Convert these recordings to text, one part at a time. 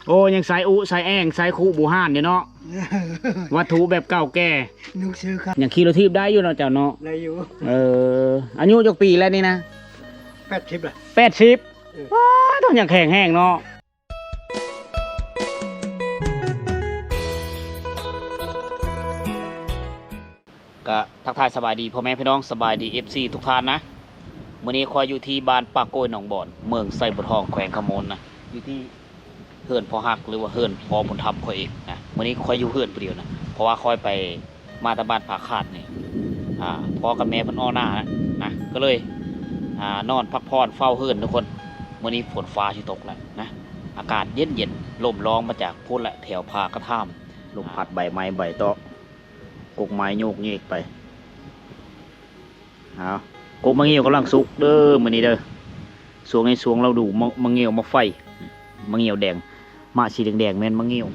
ໂອ້ ຍັງໃຊ້ອຸໃຊ້ແອ່ງໃຊ້ຄຸບູຮານຢູ່ເນາະ ວັດຖຸແບບເກົ່າແກ່ ໜັງສືຄັບ ຍັງຂີ່ລົດຖີບໄດ້ຢູ່ເນາະເຈົ້າເນາະ ໄດ້ຢູ່ ເອີ ອາຍຸຈັກປີແລ້ວນີ້ນະ? ແປດສິບລະ ແປດສິບ ເອີ ວ້າ ຕ້ອງຍັງແຂງແຮງເນາະ. ກະທັກທາຍສະບາຍດີພໍ່ແມ່ພີ່ນ້ອງ ສະບາຍດີ ເອັຟຊີ ທຸກທ່ານນະ. ມື້ນີ້ຂ້ອຍຢູ່ທີ່ບ້ານປາກໂກຍໜອງບອນ ເມືອງໄຊບົວທອງ ແຂວງຄຳມ່ວນນະ ຢູ່ທີ່ເຮືອນພໍ່ຮັກ ຫຼືວ່າເຮືອນພໍ່ບຸນທຳຂ້ອຍເອງນະ. ມື້ນີ້ຂ້ອຍຢູ່ເຮືອນຜູ້ດຽວນະ ເພາະວ່າຂ້ອຍໄປ ມາແຕ່ບ້ານຜາຂາດນີ້ ອ່າ ພໍ່ກັບແມ່ເພິ່ນອອກໜ້ານະ ກໍເລີຍ ອ່າ ນອນພັກຜ່ອນເຝົ້າເຮືອນທຸກຄົນ. ມື້ນີ້ຝົນຟ້າຊິຕົກແລ້ວນະ ອາກາດເຢັນໆ ລົມລອງມາຈາກພຸ້ນແຫຼະ ແຖວຜາກະທາມ ລົມພັດໃບໄມ້ໃບເຕາະ ກົກໄມ້ໂຍກເຍກໄປ. ເອົາ ກົກໝາກງິ້ວກຳລັງສຸກເດີມື້ນີ້ເດີ. ຊ່ວງນີ້ຊ່ວງລະດູໝາກ ໝາກງິ້ວໝາກໄຟ ໝາກງິ້ວແດງ ໝາກສີແດງໆ ແມ່ນໝາກງິ້ວ.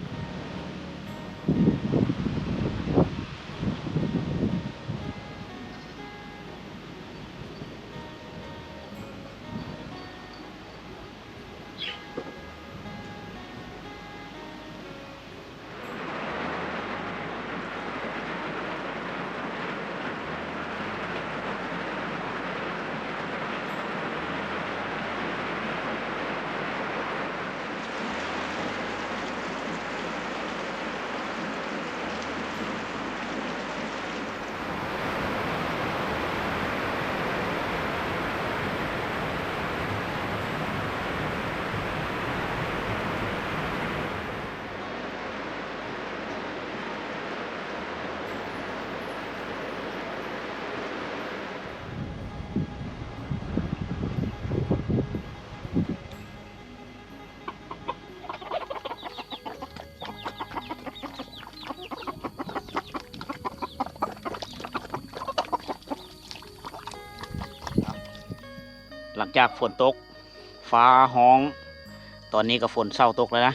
ຫຼັງຈາກຝົນຕົກ ຟ້າຮ້ອງ ຕອນນີ້ກໍຝົນເຊົາຕົກແລ້ວນະ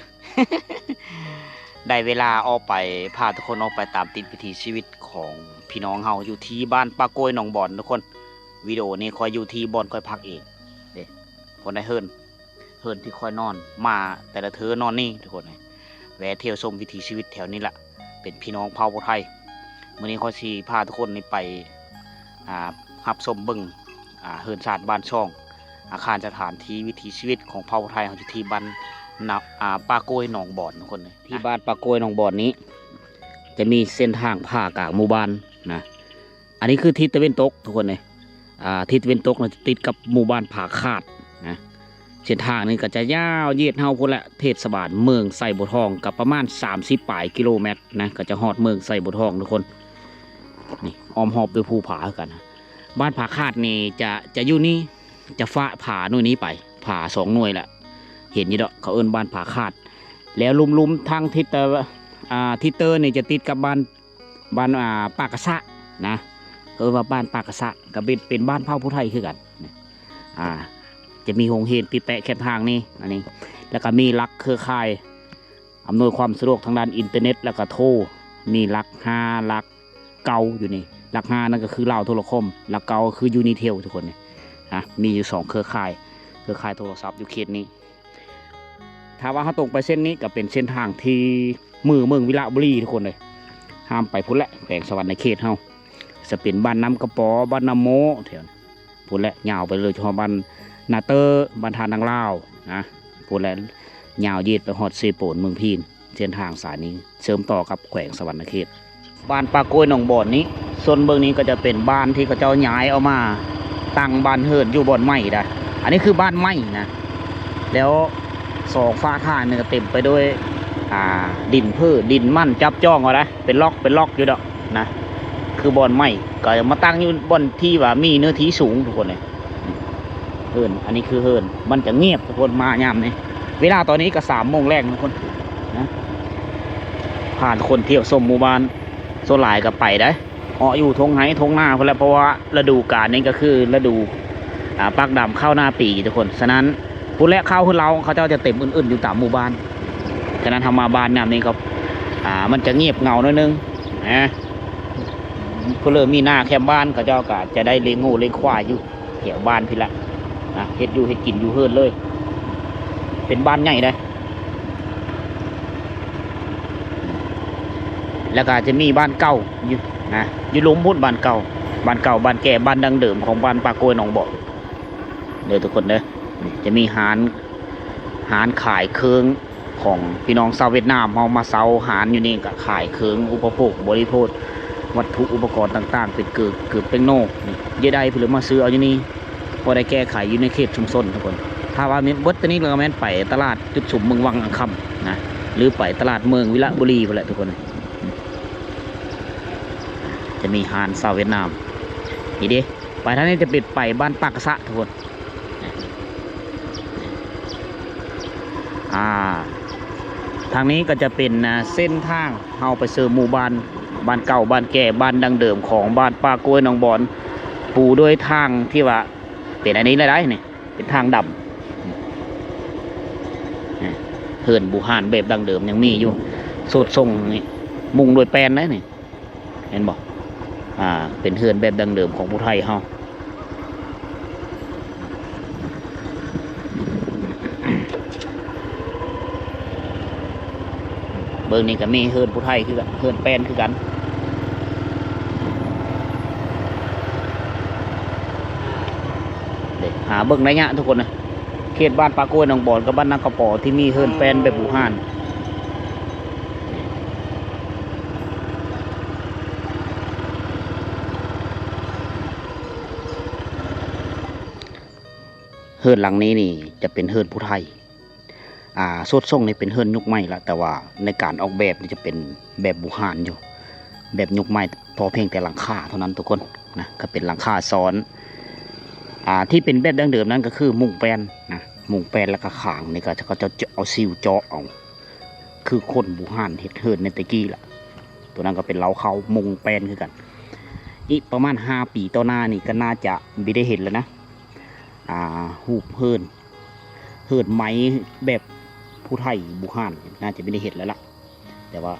ໄດ້ເວລາອອກໄປ ພາທຸກຄົນອອກໄປຕາມຕິດວິຖີຊີວິດຂອງພີ່ນ້ອງເຮົາຢູ່ທີ່ບ້ານປາກໂກຍໜອງບອນທຸກຄົນ. ວິດີໂອນີ້ຂ້ອຍຢູ່ທີ່ບ່ອນຂ້ອຍພັກເອງເດ້ ຄົນໃນເຮືອນ ເຮືອນທີ່ຂ້ອຍນອນມາແຕ່ລະເທື່ອນອນນີ້ທຸກຄົນເອີຍ. ແວ່ທ່ຽວຊົມວິຖີຊີວິດແຖວນີ້ລະ ເປັນພີ່ນ້ອງເຜົ່າຜູ້ໄທ. ມື້ນີ້ຂ້ອຍຊິພາທຸກຄົນນີ້ໄປ ອ່າ ຮັບຊົມເບິ່ງ ອ່າ ເຮືອນຊານບ້ານຊ່ອງ ອາຄານສະຖານທີ່ວິຖີຊີວິດຂອງເຜົ່າຜູ້ໄທເຮົາຢູ່ທີ່ບ້ານນະ ອ່າ ປາໂກຍໜອງບອນທຸກຄົນເອີຍ. ທີ່ບ້ານປາໂກຍໜອງບອນນີ້ ຈະມີເສັ້ນທາງຜ່າກາງໝູ່ບ້ານນະ. ອັນນີ້ຄືທິດຕາເວັນຕົກທຸກຄົນເອີຍ ອ່າ ທິດຕາເວັນຕົກນະ ຈະຕິດກັບໝູ່ບ້ານຜາຂາດນະ. ເສັ້ນທາງນີ້ກໍຈະຍາວເຢຍດເຮົາພຸ້ນແຫຼະ ເທດສະບານເມືອງໄຊບົວທອງ ກໍປະມານສາມສິບປາຍກິໂລແມັດນະ ກໍຈະຮອດເມືອງໄຊບົວທອງທຸກຄົນ. ນີ້ອ້ອມຮອບດ້ວຍພູຜາຄືກັນ. ບ້ານຜາຂາດນີ້ຈະ ຈະຢູ່ນີ້ ຈະຟະຜາໜ່ວຍນີ້ໄປ ຜາສອງໜ່ວຍແຫຼະ ເຫັນຢູ່ດອກ ເຂົາເອີ້ນບ້ານຜາຂາດ. ແລ້ວລຸ່ມໆທາງທິດ ເອີ ອ່າ ທິດເຕີນີ້ຈະຕິດກັບບ້ານ ບ້ານ ອ່າ ປາກກະສະນະ ເອີ້ນວ່າບ້ານປາກກະສະ ກໍເປັນ ເປັນບ້ານເຜົ່າຜູ້ໄທຄືກັນ. ອ່າ ຈະມີໂຮງຮຽນຕິດແປະແຄມທາງນີ້ ອັນນີ້ ແລ້ວກໍມີຫຼັກເຄືອຂ່າຍອຳນວຍຄວາມສະດວກທາງດ້ານອິນເຕີເນັດ ແລ້ວກໍໂທ ມີຫຼັກຫ້າ ຫຼັກເກົ້າຢູ່ນີ້. ຫຼັກຫ້ານັ້ນກໍຄືລາວໂທລະຄອມ ຫຼັກເກົ້າກໍຄືຢູນີເທວທຸກຄົນນີ້ນະ ມີຢູ່ສອງເຄືອຂ່າຍ ເຄືອຂ່າຍໂທລະສັບຢູ່ເຂດນີ້. ຖ້າວ່າເຮົາຕົງໄປເສັ້ນນີ້ກໍເປັນເສັ້ນທາງທີ່ມືເມືອງວິລະບູລີທຸກຄົນເອີຍ ຫ້າມໄປພຸ້ນແຫຼະ ແຂວງສະຫວັນນະເຂດເຮົາ ຈະເປັນບ້ານນ້ຳກະປໍ ບ້ານນ້ຳໂມ ແຖວພຸ້ນແຫຼະ ຍາວໄປເລີຍ ຮອດບ້ານນາເຕີ ບ້ານທ່ານາງລາວນະ ພຸ້ນແຫຼະ ຍາວເຢຍດໄປຮອດເຊໂປນ ເມືອງພີນ. ເສັ້ນທາງສາຍນີ້ເຊື່ອມຕໍ່ກັບແຂວງສະຫວັນນະເຂດ. ບ້ານປາໂກຍໜອງບອນນີ້ ໂຊນເບື້ອງນີ້ກໍຈະເປັນບ້ານທີ່ເຂົາເຈົ້າຍ້າຍອອກມາຕັ້ງບ້ານເຮືອນຢູ່ບ່ອນໃໝ່ໄດ໋. ອັນນີ້ຄືບ້ານໃໝ່ນະ ແລ້ວສອງຟາກທາງນີ້ກໍເຕັມໄປດ້ວຍ ອ່າ ດິນເພີ ດິນມັນຈັບຈອງເອົາໄດ໋ ເປັນລັອກ ເປັນລັອກຢູ່ດອກນະ ຄືບ່ອນໃໝ່ ກໍມາຕັ້ງຢູ່ບ່ອນທີ່ວ່າມີເນື້ອທີ່ສູງທຸກຄົນເອີຍ. ເຮືອນ ອັນນີ້ຄືເຮືອນ ມັນຈະງຽບທຸກຄົນ ມາຍາມນີ້ ເວລາຕອນນີ້ກໍສາມໂມງແລງທຸກຄົນນະ ພາທຸກຄົນທ່ຽວຊົມໝູ່ບ້ານ ສ່ວນຫຼາຍກໍໄປໄດ໋ ເອາະຢູ່ທົ່ງໄຮ່ທົ່ງນາພຸ້ນແຫຼະ ເພາະວ່າລະດູການນີ້ກໍຄືລະດູ ອ່າ ປາກດຳເຂົ້ານາປີທຸກຄົນ. ສະນັ້ນ ພຸ້ນແຫຼະ ເຂົ້າເຮືອນລາວເຂົາເຈົ້າຈະເຕັມອຶ້ນໆຢູ່ຕາມໝູ່ບ້ານ. ສະນັ້ນເຮົາມາບ້ານຍາມນີ້ກໍ ອ່າ ມັນຈະງຽບເຫງົາໜ້ອຍໜຶ່ງນະ ຜູ້ເລີ່ມມີນາແຄມບ້ານ ເຂົາເຈົ້າກໍຈະໄດ້ລ້ຽງງົວລ້ຽງຄວາຍຢູ່ ແຖວບ້ານພີ້ແຫຼະນະ ເຮັດຢູ່ເຮັດກິນຢູ່ເຮືອນເລີຍ ເປັນບ້ານໃຫຍ່ເດ້. ແລ້ວກໍຈະມີບ້ານເກົ່າຢູ່ນະ ຢູ່ລຸ່ມພຸ້ນ ບ້ານເກົ່າ ບ້ານເກົ່າ ບ້ານແກ່ ບ້ານດັ້ງເດີມຂອງບ້ານປ່າກ້ວຍໜອງບອນເດີທຸກຄົນເດີ. ຈະມີຮ້ານ ຮ້ານຂາຍເຄື່ອງຂອງພີ່ນ້ອງຊາວຫວຽດນາມເຮົາມາເຊົ່າຮ້ານຢູ່ນີ້ ກໍຂາຍເຄື່ອງອຸປະໂພກບໍລິໂພກ ວັດຖຸອຸປະກອນຕ່າງໆ ເປັນເກີບ ເກີບແປ້ງໂນ້ ເຢີຍດາຍ ເພິ່ນມາຊື້ເອົາຢູ່ນີ້ ພໍໄດ້ແກ້ໄຂຢູ່ໃນເຂດຊຸມຊົນທຸກຄົນ. ຖ້າວ່າແມ່ນເບິດຕົວນີ້ແລ້ວ ກໍແມ່ນໄປຕະຫຼາດຈຸດຊຸມເມືອງວັງອັງຄຳນະ ຫຼືໄປຕະຫຼາດເມືອງວິລະບູລີພຸ້ນແຫຼະທຸກຄົນ. ຈະມີຮ້ານຊາວຫວຽດນາມນີ້ເດ້. ໄປທາງນີ້ຈະເປັນໄປບ້ານປາກກະສະທຸກຄົນ. ອ່າ ທາງນີ້ກໍຈະເປັນ ອ່າ ເສັ້ນທາງເຮົາໄປສູ່ໝູ່ບ້ານ ບ້ານເກົ່າ ບ້ານແກ່ ບ້ານດັ້ງເດີມຂອງບ້ານປ່າກ້ວຍໜອງບອນ ປູດ້ວຍທາງທີ່ວ່າເປັນອັນນີ້ລະໄດ໋ນີ້ ເປັນທາງດຳ. ເຮືອນບູຮານແບບດັ້ງເດີມຍັງມີຢູ່ ໂສດສົ່ງນີ້ ມຸງດ້ວຍແປ້ນໄດ໋ນີ້. ເຫັນບໍ່? ອ່າ ເປັນເຮືອນແບບດັ້ງເດີມຂອງຜູ້ໄທເຮົາ. ເບິ່ງນີ້ກໍມີເຮືອນຜູ້ໄທຄືກັນ ເຮືອນແປ້ນຄືກັນເດ້. ຫາເບິ່ງໄດ້ຍາກທຸກຄົນນະ ເຂດບ້ານປ່າກ້ວຍໜອງບອນກັບບ້ານນາກະປອ ທີ່ມີເຮືອນແປ້ນແບບບູຮານ. ເຮືອນຫຼັງນີ້ນີ້ຈະເປັນເຮືອນຜູ້ໄທ. ອ່າ ໂສດສົ່ງນີ້ເປັນເຮືອນຍຸກໃໝ່ລະ ແຕ່ວ່າໃນການອອກແບບນີ້ຈະເປັນແບບບູຮານຢູ່ ແບບຍຸກໃໝ່ ພໍພຽງແຕ່ຫຼັງຄາເທົ່ານັ້ນທຸກຄົນນະ ກໍເປັນຫຼັງຄາຊ້ອນ. ອ່າ ທີ່ເປັນແບບດັ້ງເດີມນັ້ນກໍຄືມຸງແປ້ນນະ ມຸງແປ້ນ ແລ້ວກໍຂາງນີ້ກໍ ເຂົາເຈົ້າຈະເອົາຊິວເຈາະເອົາ ຄືຄົນບູຮານເຮັດເຮືອນໃນແຕ່ກີ້ລະ. ຕົວນັ້ນກໍເປັນເລົ້າເຂົ້າມຸງແປ້ນຄືກັນ. ອີກປະມານຫ້າປີຕໍ່ໜ້ານີ້ກໍໜ້າຈະບໍ່ໄດ້ເຫັນແລ້ວນະ ອ່າ ຮູບເຮືອນ ເຮືອນໄມ້ແບບຜູ້ໄທບູຮານ ໜ້າຈະບໍ່ໄດ້ເຫັນແລ້ວລະ ແຕ່ວ່າ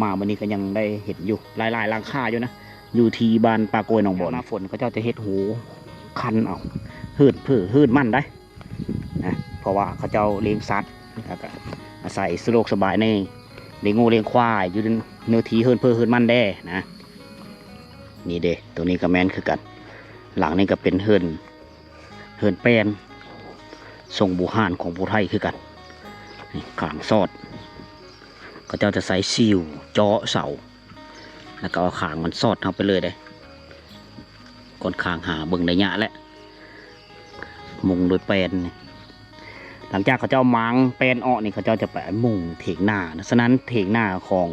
ມາມື້ນີ້ກໍຍັງໄດ້ເຫັນຢູ່ຫຼາຍໆຫຼັງຄາຢູ່ນະ ຢູ່ທີ່ບ້ານປ່າກ້ວຍໜອງບອນ. ຍາມໜ້າຝົນເຂົາເຈົ້າຈະເຮັດຮູຄັນເອົາ ເຮືອນເພີເຮືອນມັນໄດ໋ນະ ເພາະວ່າເຂົາເຈົ້າລ້ຽງສັດ ແລ້ວກໍອາໄສສະດວກສະບາຍໃນລ້ຽງງົວລ້ຽງຄວາຍ ຢູ່ເນື້ອທີ່ເຮືອນເພີເຮືອນມັນແດ່ນະ. ນີ້ເດ້ ຕົວນີ້ກໍແມ່ນຄືກັນ ຫຼັງນີ້ກໍເປັນເຮືອນ ເຮືອນແປ້ນຊົງບູຮານຂອງຜູ້ໄທຄືກັນ. ນີ້ຄາງສອດ ເຂົາເຈົ້າຈະໃຊ້ຊິວເຈາະເສົາ ແລ້ວກໍເອົາຄາງມັນສອດເຂົ້າໄປເລີຍເດ້. ຂ້ອນຂ້າງຫາເບິ່ງໄດ້ຍາກແຫຼະ ມຸງໂດຍແປ້ນນີ້. ຫຼັງຈາກເຂົາເຈົ້າມ້າງແປ້ນອອກນີ້ ເຂົາເຈົ້າຈະໄປມຸງຖຽງນານະ. ສະນັ້ນຖຽງນາຂອງ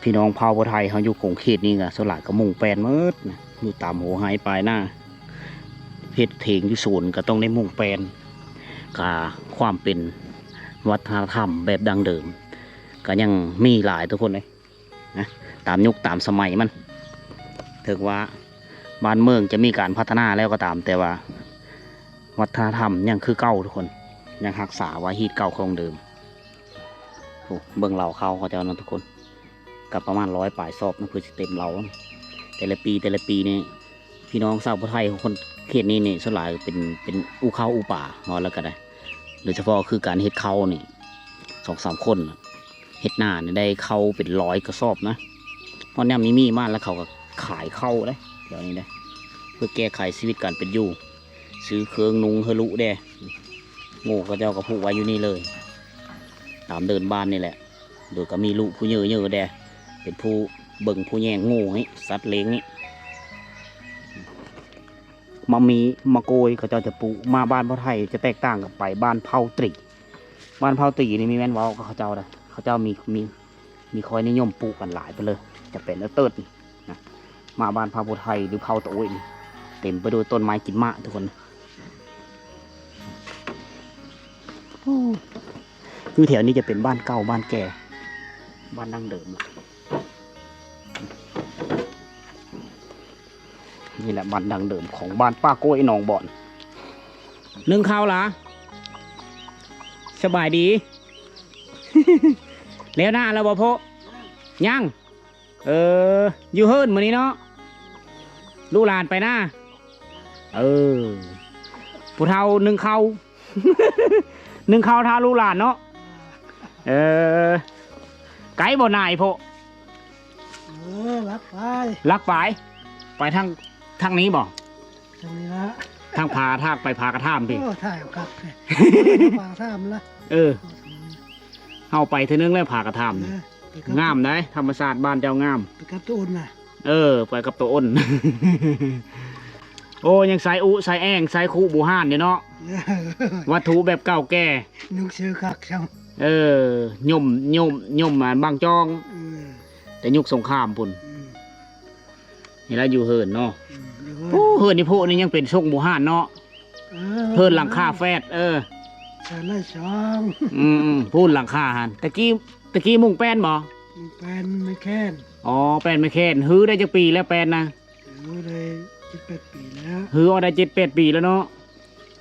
ພີ່ນ້ອງເຜົ່າຜູ້ໄທເຮົາຢູ່ຂົງເຂດນີ້ກໍສ່ວນຫຼາຍກໍມຸງແປ້ນໝົດນະ ຢູ່ຕາມຫົວໄຮ່ປາຍນາ ເຮັດຖຽງຢູ່ສວນກໍຕ້ອງໄດ້ມຸງແປ້ນ. ກະຄວາມເປັນວັດທະນະທຳແບບດັ້ງເດີມກໍຍັງມີຫຼາຍທຸກຄົນເອີຍ ນະ ຕາມຍຸກຕາມສະໄໝມັນ. ເຖິງວ່າບ້ານເມືອງຈະມີການພັດທະນາແລ້ວກໍຕາມ ແຕ່ວ່າວັດທະນະທຳຍັງຄືເກົ່າທຸກຄົນ ຍັງຮັກສາໄວ້ຮີດເກົ່າຂອງເດີມ. ໂອ້ ເບິ່ງເລົ້າເຂົ້າເຂົາເຈົ້ານະທຸກຄົນ ກໍປະມານຮ້ອຍປາຍຊອບນະ ເພື່ອຊິເຕັມເລົ້າ. ແຕ່ລະປີ ແຕ່ລະປີນີ້ ພີ່ນ້ອງຊາວຜູ້ໄທຄົນເຂດນີ້ນີ້ ສ່ວນຫຼາຍເປັນ ເປັນອູ່ເຂົ້າອູ່ປາ ເວົ້າແລ້ວກໍໄດ້ ໂດຍສະເພາະຄືການເຮັດເຂົ້ານີ້ ສອງສາມຄົນເຮັດນານີ້ໄດ້ເຂົ້າເປັນຮ້ອຍກະສອບນະ. ຮອດຍາມມີໝີມາແລ້ວ ເຂົາກໍຂາຍເຂົ້າເດ້ ແຖວນີ້ເດ້ ເພື່ອແກ້ໄຂຊີວິດການເປັນຢູ່ ຊື້ເຄື່ອງນຸ່ງໃຫ້ລູກແດ່. ໂງ່ເຂົາເຈົ້າກໍຜູກໄວ້ຢູ່ນີ້ເລີຍ ຕາມເດີ່ນບ້ານນີ້ແຫຼະ. ໂດຍກໍມີລູກຜູ້ເຍີໆແດ່ ເປັນຜູ້ເບິ່ງຜູ້ແຍງໂງ່ນີ້ ສັດລ້ຽງນີ້. ໝາກມີ ໝາກໂກຍ ເຂົາເຈົ້າຈະປູກ. ມາບ້ານເຜົ່າໄທຈະແຕກຕ່າງກັນໄປ ບ້ານເຜົ່າຕີ ບ້ານເຜົ່າຕີນີ້ມີແມ່ນເວົ້າກັບເຂົາເຈົ້າໄດ໋ ເຂົາເຈົ້າມີ ມີ ມີຄ່ອຍນິຍົມປູກກັນຫຼາຍໄປເລີຍ ຈະເປັນເຕີດນີ້ນະ. ມາບ້ານເຜົ່າຜູ້ໄທ ຫຼື ເຜົ່າຕາໂອ້ຍນີ້ ເຕັມໄປດ້ວຍຕົ້ນໄມ້ກິນໝາກທຸກຄົນ. ໂອ້ ຄືແຖວນີ້ຈະເປັນບ້ານເກົ່າບ້ານແກ່ ບ້ານດັ້ງເດີມ. ນີ້ແຫຼະບ້ານດັ້ງເດີມຂອງບ້ານປ່າກ້ວຍໜອງບອນ. ໜຶ້ງເຂົ້າລະ? ສະບາຍດີ. ແລ້ວນາແລ້ວບໍ່ໂພະ? ຍັງ. ເອີ ຢູ່ເຮືອນມື້ນີ້ເນາະ ລູກຫຼານໄປນາ. ເອີ ຜູ້ເຖົ້າໜຶ້ງເຂົ້າ ໜຶ້ງເຂົ້າຖ້າລູກຫຼານເນາະ. ເອີ ໄກບໍ່ນາອີ່ໂພະ? ເອີ ຫຼັກປາຍ ຫຼັກປາຍ ໄປທາງ ທາງນີ້ບໍ່? ທາງນີ້ລະ ທາງຜາທາກໄປຜາກະທາມພີ້. ໂອ້ ຖ່າຍເອົາຄັກແທ້ ຜາກະທາມລະ. ເອີ ເຮົາໄປເທື່ອໜຶ່ງແລ້ວຜາກະທາມ. ເອີ ໄປກັບ ງາມໃດ໋ ທຳມະຊາດບ້ານເຈົ້າງາມ. ໄປກັບໂຕອົນນະ. ເອີ ໄປກັບໂຕອົນ. ໂອ້ ຍັງໃຊ້ອຸໃຊ້ແອ່ງໃຊ້ຄຸບູຮານຢູ່ເນາະ. ເອີ ວັດຖຸແບບເກົ່າແກ່ ນຸ່ງເສື້ອຄັກຊ້ຳ. ເອີ ຍົມ ຍົມ ຍົມ ອັນບາງຈອງ. ເອີ ແຕ່ຍຸກສົງຄາມພຸ້ນ. ອືມ ນີ້ລະຢູ່ເຮືອນເນາະ. ອືມ ຢູ່ເຮືອນ. ໂອ້ ເຮືອນອີ່ໂພະນີ້ຍັງເປັນຊົງບູຮານເນາະ. ເອີ ເຮືອນຫຼັງຄາແຟດ. ເອີ ສານໄດ້ສອງ. ອືມໆ ພຸ້ນຫຼັງຄາຫັ້ນ ຕະກີ້ ຕະກີ້ມຸງແປ້ນບໍ່? ມຸງແປ້ນໄມ້ແຄ້ນ. ອໍ ແປ້ນໄມ້ແຄ້ນ. ຮືໄດ້ຈັກປີແລ້ວແປ້ນນະ? ຮືໄດ້ເຈັດແປດປີແລ້ວ. ຮືອອກໄດ້ເຈັດແປດປີແລ້ວເນາະ. ອື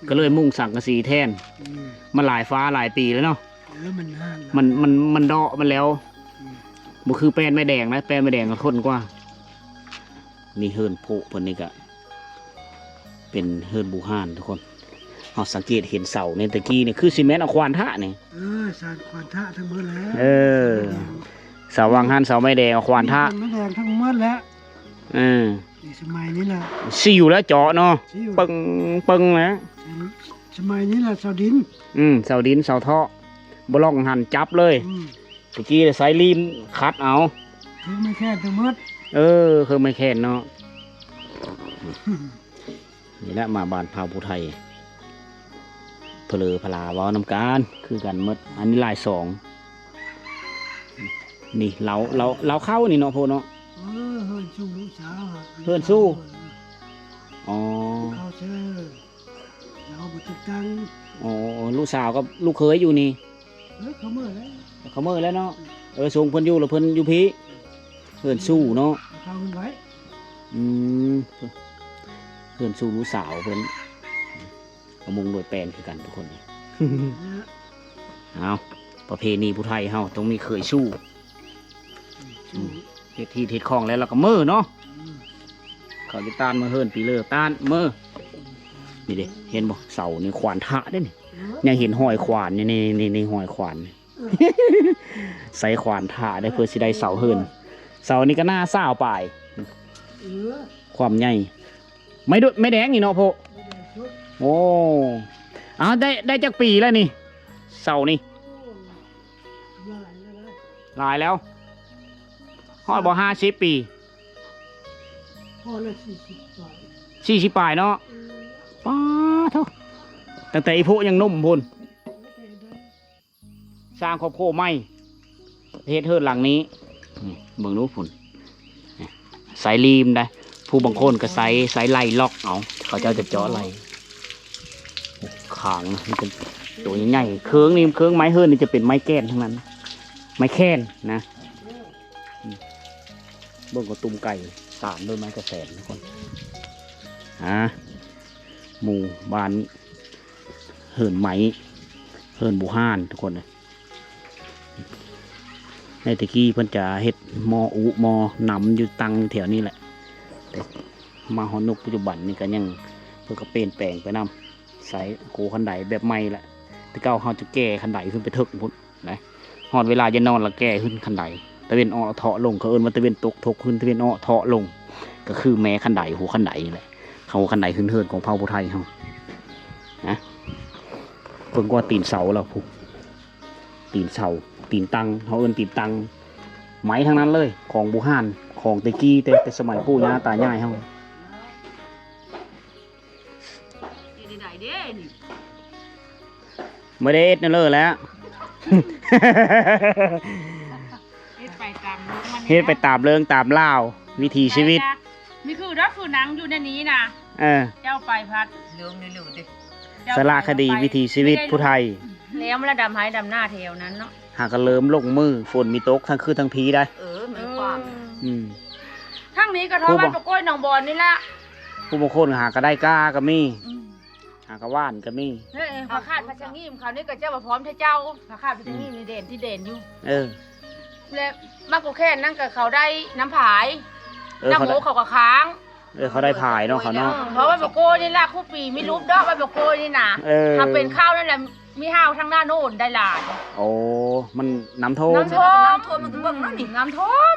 ມ ກໍເລີຍມຸງສັງກະສີແທນ. ອືມ ມັນຫຼາຍຟ້າຫຼາຍປີແລ້ວເນາະ. ເອີ ມັນນານລະ ມັນ ມັນ ມັນເດາະມັນແລ້ວ. ອືມ ບໍ່ຄືແປ້ນໄມ້ແດງນະ ແປ້ນໄມ້ແດງກໍທົນກວ່າ. ນີ້ເຮືອນໂພະເພິ່ນນີ້ກະເປັນເຮືອນບູຮານທຸກຄົນ. ເຮົາສັງເກດເຫັນເສົານີ້ ແຕ່ກີ້ນີ້ຄືຊິແມ່ນເອົາຂວານທະນີ້. ເອີ ສານຂວານທະທັງໝົດແຫຼະ. ເອີ ເສົາວັງຫັ້ນເສົາໄມ້ແດງເອົາຂວານທະ ໄມ້ແດງທັງໝົດແຫຼະ. ເອີ ນີ້ສະໄໝນີ້ລະ ຊິຢູ່ແລ້ວເຈາະເນາະ. ຊິຢູ່ ປຶ້ງ ປຶ້ງແຫຼະ. ສະໄໝນີ້ລະເສົາດິນ. ອືມ ເສົາດິນເສົາເທາະ ບໍ່ລອງຫັ້ນຈັບເລີຍ. ອືມ ຕະກີ້ໃຊ້ລີມຂັດເອົາ. ເຄື່ອງໄມ້ແຄ້ນທັງໝົດ. ເອີ ເຄື່ອງໄມ້ແຄ້ນເນາະ. ນີ້ແຫຼະມາບ້ານພາວຜູ້ໄທ ເພີເລີພະລາເວົ້ານຳກັນຄືກັນໝົດ. ອັນນີ້ລາຍສອງ. ນີ້ເລົ່າ ເລົ່າ ເລົ່າເຂົ້ານີ້ເນາະໂພເນາະ. ເອີ ເຮືອນຊູ້ລູກສາວ. ເຮືອນຊູ້. ອໍ ເຂົາເຊີ ລາວບໍ່ຕິດຕັ້ງ. ອໍ ລູກສາວກັບລູກເຂີຍຢູ່ນີ້. ເອີ ເຂົາເມືອແລ້ວ ເຂົາເມືອແລ້ວເນາະ. ເອີ ສົ່ງເພິ່ນຢູ່ ແລ້ວເພິ່ນຢູ່ພີ້ ເຮືອນຊູ້ເນາະ. ເຂົາເຮືອນໄວ້. ອືມ ເຮືອນຊູ້ລູກສາວເພິ່ນ ກະມຸງໂດຍແປ້ນຄືກັນທຸກຄົນ. ເອົາ ປະເພນີຜູ້ໄທເຮົາຕ້ອງມີເຂີຍຊູ້. ເຮັດຮີດເຮັດຄອງແລ້ວ ແລ້ວກໍເມືອເນາະ. ເຂົ້າຢູ່ຕ້ານເມືອເຮືອນປີເລີຕ້ານເມືອ. ນີ້ເດ້ ເຫັນບໍ່ ເສົານີ້ຂວານທະເດ້ນີ້. ຍັງເຫັນຮອຍຂວານນີ້ ນີ້ ນີ້ຮອຍຂວານ. ໃຊ້ຂວານທະໄດ້ ເພື່ອຊິໄດ້ເສົາເຮືອນ. ເສົານີ້ກໍໜ້າຊາວປາຍ ຄວາມໃຫຍ່. ໄມ້ດຸ ໄມ້ແດງນີ້ເນາະໂພ. ໂອ້ ເອົາ ໄດ້ ໄດ້ຈັກປີແລ້ວນີ້ ເສົານີ້? ຫຼາຍແລ້ວ ຮອດບໍ່ ຫ້າສິບປີ? ພໍແລ້ວ ສີ່ສິບປາຍ ສີ່ສິບປາຍເນາະ. ປາໂທ້ ຕັ້ງແຕ່ອີ່ໂພະຍັງໜຸ່ມພຸ້ນ ສ້າງຄອບຄົວໃໝ່ ເຮັດເຮືອນຫຼັງນີ້. ນີ້ເບິ່ງດູພຸ້ນ ໃສ່ລີມໄດ໋. ຜູ້ບາງຄົນກໍໃສ່ ໃສ່ໄລ່ລັອກເອົາ ເຂົາເຈົ້າຈະເຈາະໄລ່. ຄາງນະ ມັນເປັນໂຕໃຫຍ່ໆ. ເຄີງນີ້ ເຄີງໄມ້ເຮືອນນີ້ຈະເປັນໄມ້ແກ່ນທັງນັ້ນ ໄມ້ແຄ້ນນະ. ເບິ່ງກະຕຸ່ມໄກ່ ສານໂດຍໄມ້ກະແສນທຸກຄົນ. ອ່າ ໝູ່ບ້ານ ເຮືອນໄມ້ ເຮືອນບູຮານທຸກຄົນເອີຍ. ໃນແຕ່ກີ້ເພິ່ນຈະເຮັດໝໍ້ອຸໝໍ້ນຳຢູ່ຕັ້ງຢູ່ແຖວນີ້ແຫຼະ ແຕ່ມາຮອດຍຸກປັດຈຸບັນນີ້ກໍຍັງ ເພິ່ນກໍປ່ຽນແປງໄປນຳ ໃຊ້ໂຄຄັນໄດແບບໃໝ່ແຫຼະ. ແຕ່ເກົ່າເຮົາຈະແກ່ຄັນໄດຂຶ້ນໄປເທິງພຸ້ນ ນະ. ຮອດເວລາຈະນອນລະແກ່ຂຶ້ນຄັນໄດ ຕາເວັນອອກເທາະລົງ ເຂົາເອີ້ນວ່າຕາເວັນຕົກທົກຂຶ້ນ ຕາເວັນອອກເທາະລົງ ກໍຄືແມ່ຄັນໄດ ຫົວຄັນໄດນີ້ແຫຼະ. ເຂົາ ຫົວຄັນໄດຂຶ້ນເຮືອນຂອງເຜົ່າຜູ້ໄທເຮົານະ. ເບິ່ງກວ່າຕີນເສົາລະພຸ້ນ ຕີນເສົາ ຕີນຕັ່ງ ເຮົາເອີ້ນຕີນຕັ່ງ ໄມ້ທັງນັ້ນເລີຍ ຂອງບູຮານ ຂອງແຕ່ກີ້ ແຕ່ ແຕ່ສະໄໝປູ່ຍ່າຕາຍາຍເຮົາ. ເຮັດໄດ້ເດ້ນີ້ ບໍ່ໄດ້ເຮັດແນວເລີແລ້ວ ເຮັດໄປຕາມເລື່ອງມັນ ເຮັດໄປຕາມເລື່ອງຕາມລາວ ວິຖີຊີວິດ. ມີຄືດອກຄືໜັງຢູ່ໃນນີ້ນະ. ເອີ ເຈົ້າໄປພັດເລື່ອງນີ້ເລີເດ້ ສາລະຄະດີວິຖີຊີວິດຜູ້ໄທ ແນວມາລະດຳໄຮ່ດຳນາແຖວນັ້ນເນາະ. ຫາກະເລີ່ມລົງມື້ ຝົນມີຕົກທັງຄືນທັງພີໄດ໋. ເອີ ແມ່ນຄວາມ ອືມ ທາງນີ້ກໍເທົ່າບ້ານປະໂກ້ຍໜອງບອນນີ້ລະ. ຜູ້ບາງຄົນຫາກະໄດ້ກ້າກໍມີ ອືມ ຫາກະຫວ່ານກໍມີ. ເອີ ພະຄາດພະຊະງີມເຂົານີ້ກໍເຈົ້າວ່າພ້ອມແທ້ເຈົ້າ ພະຄາດພະຊະງີມນີ້ແດນທີ່ແດນຢູ່. ເອີ ແລະ ໝາກກົກແຂນນັ້ນກໍເຂົາໄດ້ນຳພາຍ ເອີ ນຳໂມເຂົາກໍຄ້າງ. ເອີ ເຂົາໄດ້ພາຍເນາະ ເຂົາເນາະ. ເອີ ເພາະວ່າປະໂກ້ຍນີ້ລະ ຄູ່ປີມີຮູບດອກ ວ່າປະໂກ້ຍນີ້ນະ. ເອີ ຖ້າເປັນເຂົ້ານັ້ນແຫຼະ ມີເຮົາທາງໜ້າໂນ້ນໄດ້ຫຼາຍ. ໂອ້ ມັນນ້ຳຖ້ວມ ນ້ຳຖ້ວມ ນ້ຳຖ້ວມ ມັນກໍເບິ່ງເນາະນີ້ ນ້ຳຖ້ວມ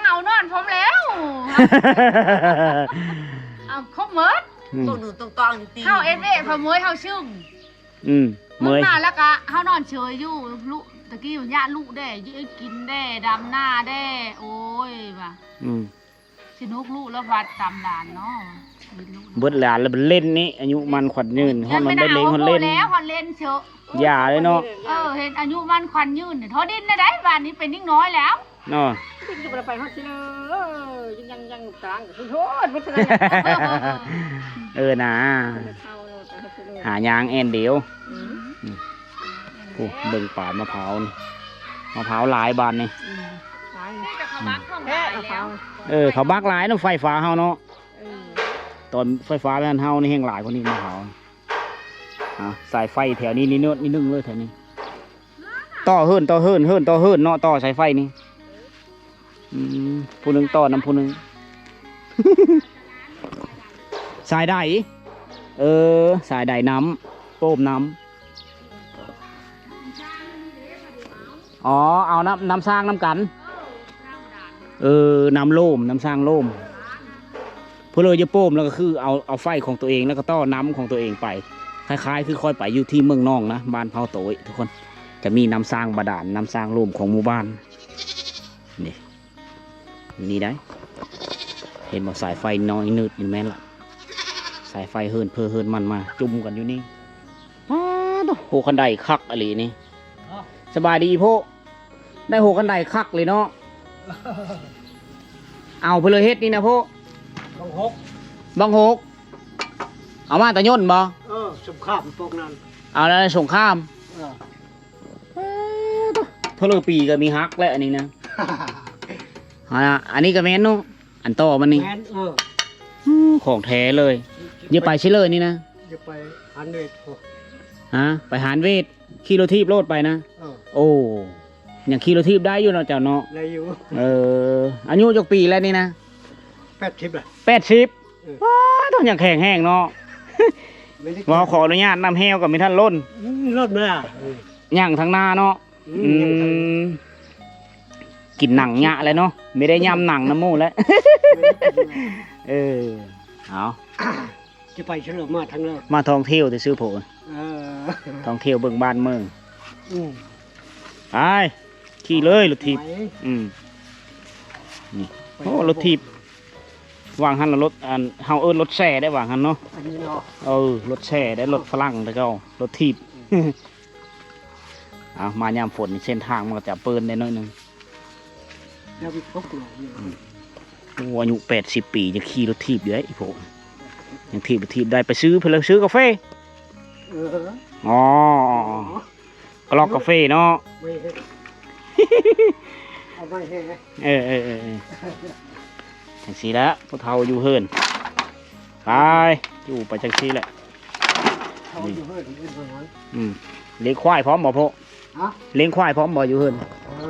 ເຮົານອນພ້ອມແລ້ວ ເອົາຄົບໝົດ ອືມ ໂຕໜູໂຕຕອງຢູ່ຕີ ເຮົາເອັດເວະ ເຂົາເມີຍເຮົາຊຶ້ງ ອືມ ເມີຍ ມາແລ້ວກະເຮົານອນເຊີຍຢູ່ ລຸ ຕະກີ້ຍາລຸແດ່ ຍາກິນແດ່ ດຳນາແດ່ ໂອ້ຍວ່າ ອືມ ຊິນຸກລຸລະວັດຕຳຫຼານເນາະ ເບິດຫຼານແລ້ວເຫຼັ້ນນີ້ ອາຍຸໝັ້ນຂວັນຍືນ ຮອດມັນໄດ້ເຫຼັ້ນ ຮອດເຫຼັ້ນ ແລ້ວຮອດເຫຼັ້ນເຊີຍ ຢ່າເລີຍເນາະ ເອີ ເຫັນອາຍຸໝັ້ນຂວັນຍືນ ທໍ່ດິນນະໄດ ບາດນີ້ເປັນເດັກນ້ອຍແລ້ວ ເນາະ ໄປຮອດຊິເລີ ຍັງ ຍັງ ຍັງກາງ ໂຫດ ບໍ່ເທົ່າໃດ ເອີນາ ຫາຍາງແອນດຽວ ອືມ ໂອ້ ເບິ່ງປານມະພ້າວນີ້ ມະພ້າວຫຼາຍບາດນີ້ ອືມ ຫຼາຍ ນີ້ກໍເຂົາບັກຂອງຫຼາຍແລ້ວ ເອີ ເຂົາບັກຫຼາຍນຳໄຟຟ້າເຮົາເນາະ ເອີ ຕອນໄຟຟ້າແມ່ນເຮົານີ້ແຮ່ງຫຼາຍກວ່ານີ້ມະພ້າວ ອ່າ ສາຍໄຟແຖວນີ້ນີ້ເນີດນິດໜຶ່ງເລີຍແຖວນີ້ ຕໍ່ເຫີນ ຕໍ່ເຫີນ ເຫີນຕໍ່ເຫີນເນາະ ຕໍ່ສາຍໄຟນີ້ ອືມ ຜູ້ໜຶ່ງຕໍ່ນຳຜູ້ໜຶ່ງ ສາຍໃດ ເອີ ສາຍໃດນຳ ໂປ້ມນຳ ອໍ ເອົານຳ ນຳສ້າງນຳກັນ ເອີ ນຳໂລມ ນຳສ້າງໂລມ ເພິ່ນເລີຍຈະໂປ້ມ ແລ້ວກໍຄືເອົາ ເອົາໄຟຂອງຕົວເອງ ແລ້ວກໍຕໍ່ນຳຂອງຕົວເອງໄປ ຄ້າຍໆຄືຂ້ອຍໄປຢູ່ທີ່ເມືອງນອງນະ ບ້ານເຜົ່າໂຕຍ ທຸກຄົນ ຈະມີນຳສ້າງບາດານ ນຳສ້າງໂລມຂອງໝູ່ບ້ານ ນີ້ ນີ້ໄດ໋ ເຫັນບໍ່ ສາຍໄຟນ້ອຍໜືດນີ້ແມ່ນລະ ສາຍໄຟເຫີນເພີເຫີນມັນມາຈຸ່ມກັນຢູ່ນີ້ ປາດໂທ້ ໂຮຄັນໄດຄັກອີ່ຫຼີນີ້ ສະບາຍດີອີ່ໂພ ໄດ້ໂຮຄັນໄດຄັກເລີຍເນາະ ເອົາໄປເລີຍເຮັດນີ້ນະໂພ ບັງຫົກ ບັງຫົກ ເອົາມາແຕ່ຍົນບໍ່ ເອີ ສົງຄາມພວກນັ້ນ ເອົາແລ້ວສົງຄາມ ເອີ ເອີ ເພິ່ນເລີຍປີກໍມີຮັກແລ້ວອັນນີ້ນະ ອັນນະ ອັນນີ້ກໍແມ່ນເນາະ ອັນຕໍ່ມັນນີ້ ແມ່ນ ເອີ ອືມ ຂອງແທ້ເລີຍ ຢ່າໄປຊິເລີຍນີ້ນະ ຢ່າໄປຫານເວດພຸ້ນ ຮະ ໄປຫານເວດ ຂີ່ລົດຖີບໂລດໄປນະ ເອີ ໂອ້ ຍັງຂີ່ລົດຖີບໄດ້ຢູ່ເນາະເຈົ້າເນາະ ໄດ້ຢູ່ ເອີ ອາຍຸຈັກປີແລ້ວນີ້ນະ ແປດສິບລະ ແປດສິບ ເອີ ວ້າ ຕ້ອງຍັງແຂງແຮງເນາະ ບໍ່ໄດ້ ເວົ້າຂໍອະນຸຍາດ ນ້ຳແຫ້ວກໍມີທ່ານລົ້ນ ອືມ ລົ້ນມາ ເອີ ຍ່າງທາງໜ້າເນາະ ອືມ ອືມ ກິນໜັງຍະແຫຼະເນາະ ບໍ່ໄດ້ຍຳໜັງນຳໝູ່ແລ້ວ ເອີ ເອົາ ຈະໄປຊະເລີມາທາງເລີ ມາທ່ອງທ່ຽວຊື່ໆໂພ ເອີ ທ່ອງທ່ຽວເບິ່ງບ້ານເມືອງ ອືມ ໄປ ຂີ່ເລີຍລົດຖີບ ໄປ ອືມ ນີ້ ໄປ ໂອ້ ລົດຖີບ ວາງຫັ້ນລະລົດ ອັນ ເຮົາເອີ້ນລົດແຊ່ໄດ້ວາງຫັ້ນເນາະ ອັນນີ້ເນາະ ເອີ ລົດແຊ່ໄດ້ ລົດຝຣັ່ງແຕ່ເກົ່າ ລົດຖີບ ອືມ ເອົາ ມາຍາມຝົນນີ້ເສັ້ນທາງມັນກໍຈະເປີນໄດ້ໜ້ອຍໜຶ່ງ ແລ້ວມີຄົບເນາະ ອືມ ໂອ້ ອາຍຸແປດສິບປີຍັງຂີ່ລົດຖີບຢູ່ເດ້ອີ່ໂພ ຍັງຖີບລົດຖີບໄດ້ ໄປຊື້ ເພິ່ນເລີຍຊື້ກາເຟ ເອີ ອໍ ອໍ ອໍ ອໍ ກະລອກກາເຟເນາະ ໄມ້ແຮະ ເອົາໄມ້ແຮະ ເອີໆໆໆ ຈັ່ງຊີ້ແຫຼະ ຜູ້ເຖົ້າຢູ່ເຮືອນ ໄປ ຢູ່ໄປຈັ່ງຊີ້ແຫຼະ ເຖົ້າຢູ່ເຮືອນເອີ້ນວ່າຫຍັງ? ອືມ ລ້ຽງຄວາຍພ້ອມບໍ່ໂພະ? ຮະ? ລ້ຽງຄວາຍພ້ອມບໍ່ຢູ່ເຮືອນ? ເອີ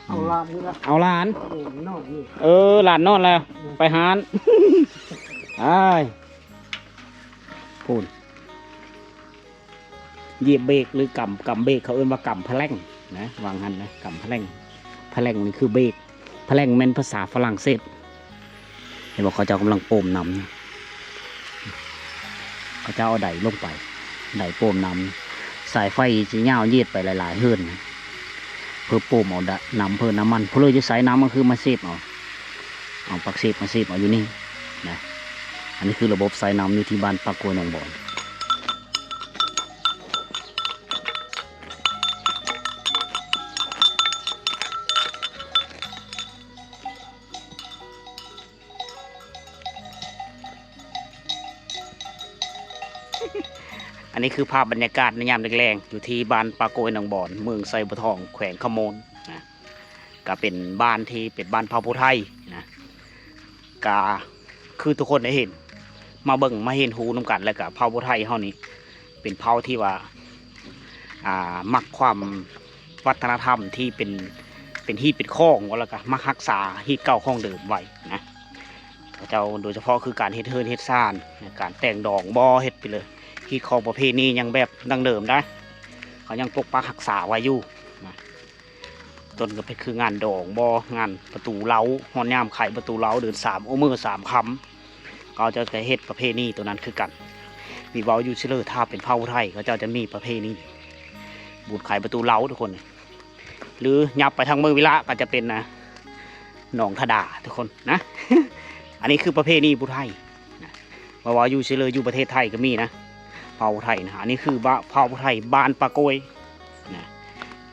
ເອົາຫຼານນີ້ລະ ເອົາຫຼານ ເອີ ຫຼານນອນແລ້ວ ອືມ ໄປຮ້ານ ອ້າຍ ພຸ້ນ ຢຽບເບຣກ ຫຼື ກຳ ກຳເບຣກ ເຂົາເອີ້ນວ່າກຳພະແລັງນະ ວ່າງຫັ້ນນະ ກຳພະແລັງ ພະແລັງນີ້ຄືເບຣກ ພະແລັງແມ່ນພາສາຝຣັ່ງເສດ ເຫັນບໍ່ ເຂົາເຈົ້າກຳລັງໂປ້ມນ້ຳ ເຂົາເຈົ້າເອົາໄດລົງໄປ ໄດໂປ້ມນ້ຳ ສາຍໄຟຊິຍາວເຍດໄປຫຼາຍໆເຮືອນ ເພື່ອໂປ້ມເອົາ ນ້ຳເພີ່ນນ້ຳມັນ ຜູ້ເລີຢູ່ໃສ ນ້ຳມັນຄືມາເຊບເອົາ ເອົາປາກເຊບມາເຊບເອົາຢູ່ນີ້ນະ ອັນນີ້ຄືລະບົບສາຍນ້ຳຢູ່ທີ່ບ້ານປາກກວຍໜອງບອນ. ອັນນີ້ຄືພາບບັນຍາກາດໃນຍາມແລງໆ ຢູ່ທີ່ບ້ານປາໂກຍໜອງບອນ ເມືອງໄຊບົວທອງ ແຂວງຄຳມ່ວນນະ ກະເປັນບ້ານທີ່ເປັນບ້ານເຜົ່າຜູ້ໄທນະ ກະຄືທຸກຄົນໄດ້ເຫັນ ມາເບິ່ງມາຮຽນຮູ້ນຳກັນ ແລ້ວກະເຜົ່າຜູ້ໄທເຮົານີ້ ເປັນເຜົ່າທີ່ວ່າ ອ່າ ມັກຄວາມວັດທະນະທຳທີ່ເປັນ ເປັນຮີດເປັນຄອງ ແລ້ວກະມັກຮັກສາຮີດເກົ່າຄອງເດີມໄວ້ນະ ເຂົາເຈົ້າໂດຍສະເພາະຄືການເຮັດເຮືອນເຮັດຊານ ການແຕ່ງດອງບໍ່ ເຮັດໄປເລີຍ ຮີດຄອງປະເພນີຍັງແບບດັ້ງເດີມໄດ໋ ເຂົາຍັງປົກປັກຮັກສາໄວ້ຢູ່ນະ ຕົ້ນກະເປັນຄືງານດອງບໍ່ ງານປະຕູເລົາ ຮອດຍາມໄຂປະຕູເລົາ ເດືອນສາມ ໂອເມີສາມຄຳ ເຂົາເຈົ້າຈະເຮັດປະເພນີໂຕນັ້ນຄືກັນ ມີເວົ້າຢູ່ຊິເລີ ຖ້າເປັນເຜົ່າໄທ ເຂົາເຈົ້າຈະມີປະເພນີບຸນໄຂປະຕູເລົາທຸກຄົນ ຫຼື ຫຍັບໄປທາງເມືອງວິລະ ກະຈະເປັນ ອາ ໜອງທະດາທຸກຄົນນະ ອັນນີ້ຄືປະເພນີຜູ້ໄທນະ ເວົ້າຢູ່ຊິເລີ ຢູ່ປະເທດໄທກະມີນະ ເຜົ່າໄທນະ ອັນນີ້ຄືເຜົ່າຜູ້ໄທບ້ານປາໂກຍນະ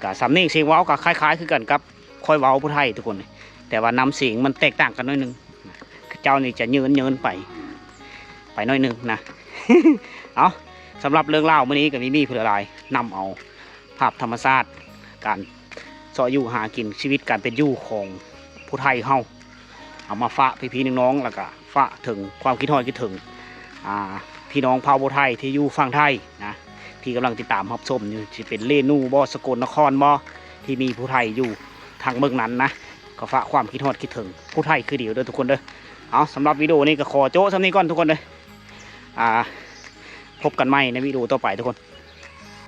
ກະສຳນຽງສຽງເວົ້າກະຄ້າຍໆຄືກັນກັບ ຂ້ອຍເວົ້າຜູ້ໄທທຸກຄົນ ແຕ່ວ່ານ້ຳສຽງມັນແຕກຕ່າງກັນໜ້ອຍໜຶ່ງ ເຈົ້ານີ້ຈະເຍີນໆໄປ ໄປໜ້ອຍໜຶ່ງນະ ເອົາ ສຳລັບເລື່ອງລາວມື້ນີ້ກະມີ ມີຜູ້ຫຼາຍນຳເອົາພາບທຳມະຊາດ ການເຊາະຢູ່ຫາກິນ ຊີວິດການເປັນຢູ່ຂອງຜູ້ໄທເຮົາ ເອົາມາຝາກພີ່ໆນ້ອງໆ ແລ້ວກະຝາກເຖິງຄວາມຄິດຮອດຄິດເຖິງ ອ່າ ພີ່ນ້ອງເຜົ່າຜູ້ໄທທີ່ຢູ່ຝັ່ງໄທນະ ທີ່ກຳລັງຕິດຕາມຮັບຊົມຢູ່ ຊິເປັນເລນູບໍ່ ສະກົນນະຄອນບໍ່ ທີ່ມີຜູ້ໄທຢູ່ທາງເບື້ອງນັ້ນນະ ກະຝາກຄວາມຄິດຮອດຄິດເຖິງຜູ້ໄທຄືດຽວເດີທຸກຄົນເດີ ເອົາ ສຳລັບວິດີໂອນີ້ກະຂໍໂຈະສ່ຳນີ້ກ່ອນທຸກຄົນເດີ ອ່າ ພົບກັນໃໝ່ໃນວິດີໂອຕໍ່ໄປທຸກຄົນ